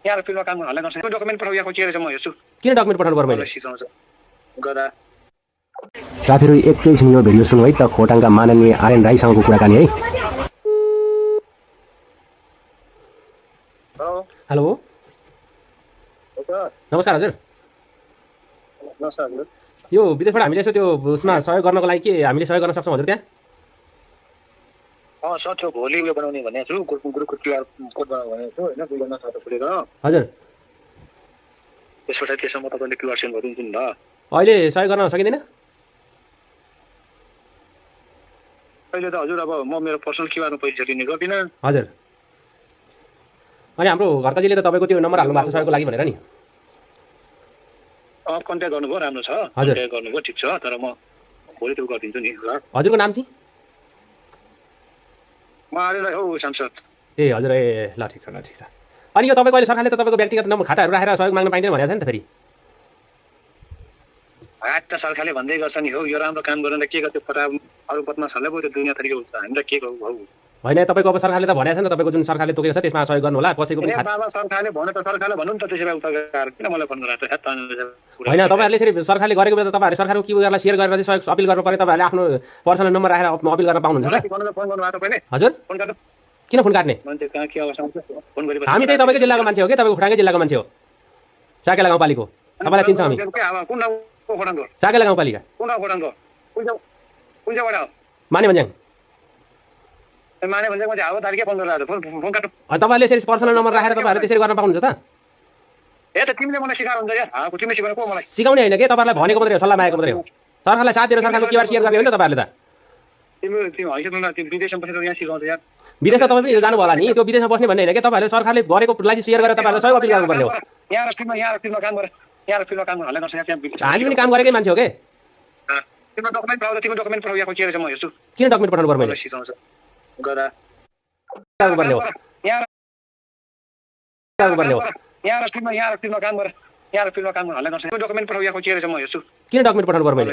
यहाँ फिल्ममा काम गर्न हल्ला गर्छ डकुमेन्ट पठाउ यहाँ के रहेछ म हेर्छु किन डकुमेन्ट पठाउनु पर्यो मैले सिकाउँछ गदा साथीहरु एकैछिन यो भिडियो सुन्नु है त खोटाङका माननीय आर्यन राईसँगको कुराकानी है। हेलो नमस्कार हजुर। यो विदेशबाट हामीले यसो त्यो उसमा सहयोग गर्नको लागि के हामीले सहयोग गर्न सक्छौँ हजुर त्यहाँ? सर त्यो भोलि उयो बनाउने भनेको छु ग्रुपको क्युआर कोड बनाउने भनेको छु होइन गुगलमा छ त खुलेर हजुर। त्यस पछाडि त्यसमा तपाईँले क्युआर सेन्ड गरिदिन्छु नि ल। अहिले सहयोग गर्न सकिँदैन? अहिले त हजुर अब म मेरो पर्सनल क्युआरमा पैसा दिने गर्दिनँ। हजुर। अनि हाम्रो घरकाजीले त तपाईँको त्यो नम्बर हाल्नु भएको छ सहयोगको लागि भनेर नि। कन्ट्याक्ट गर्नुभयो राम्रो छ कन्ट्याक्ट गर्नुभयो ठिक छ तर म भोलि त्यो गरिदिन्छु नि ल। हजुरको नाम चाहिँ? म आर्यन हौ सांसद। ए हजुर ए ल ठिक छ ल ठिक छ। अनि यो तपाईँको अहिले सरकारले त तपाईँको व्यक्तिगत नम्बर खाताहरू राखेर सहयोग माग्न पाइँदैन भनेको छ नि त फेरि। त सरकारले भन्दै गर्छ नि हौ यो राम्रो काम गरेर के गर्छ फटा अरू बदमासहरूलाई पो त्यो दुनियाँ तरिका हुन्छ हामीलाई के गर्नु हौ होइन तपाईँको अब सरकारले त भनेको छ नि त तपाईँको जुन सरकारले तोकेको छ त्यसमा सहयोग गर्नु होला कसैको पनि बाबा सरकारले भने त सरकारले भन्नु नि त त्यसै भए उता गएर किन मलाई फोन गरेर होइन तपाईँहरूले यसरी सरकारले गरेको बेला तपाईँहरूले सरकारको क्युआरलाई सेयर गरेर चाहिँ सहयोग अपिल गर्नु पर्यो तपाईँहरूले आफ्नो पर्सनल नम्बर राखेर अपिल गर्न पाउनुहुन्छ त फोन गर्नु भएको पहिले हजुर। फोन गर्नु किन फोन काट्ने? मान्छे कहाँ के अवस्था हुन्छ फोन गरेपछि हामी चाहिँ तपाईँको जिल्लाको मान्छे हो कि तपाईँको खोटाङकै जिल्लाको मान्छे हो चाकेला गाउँपालिकाको तपाईँलाई चिन्छ हामी कुन ठाउँको खोटाङको चाकेला गाउँपालिका कुन ठाउँ खोटाङको कुन चाहिँबाट हो माने भन्ज्याङ माने भने चाहिँ अब तारिकै फोन गरेर फोन काट्नु अनि तपाईँहरूले यसरी पर्सनल नम्बर राखेर तपाईँहरूले त्यसरी गर्न पाउनुहुन्छ त? ए त तिमीले मलाई सिकाएर हुन्छ यार तिमीले सिकाउनु को मलाई सिकाउने होइन कि तपाईँहरूलाई भनेको मात्रै हो सल्लाह मागेको मात्रै हो सरकारलाई साथ दिएर सरकारको क्युआर सेयर गर्ने हो नि त तपाईँहरूले त। तिमी हैसियत न तिमी विदेशमा बसेर यहाँ सिकाउँछ यार विदेशमा तपाईँ पनि जानु होला नि त्यो विदेशमा बस्ने भन्ने होइन कि तपाईँहरूले सरकारले गरेकोलाई सेयर गरेर तपाईँहरूले सहयोग अपिल गर्नुपर्ने हो। यहाँ फिल्ममा काम गर यहाँ फिल्ममा काम हल्ला गर्छ यहाँ हामी पनि काम गरेकै मान्छे हो कि तिम्रो डकुमेन्ट पठाउँदा तिम्रो डकुमेन्ट पठाउ यहाँ के रहेछ म हेर्छु किन डकुमेन्ट पठाउनु पर्यो मैले सिकाउँछ गदा पर्ने हो यहाँ फिल्ममा काम गर यहाँ फिल्ममा काम हल्ला गर्छ डकुमेन्ट पठाउ यहाँ के रहेछ म हेर्छु किन डकुमेन्ट पठाउनु पर्यो मैले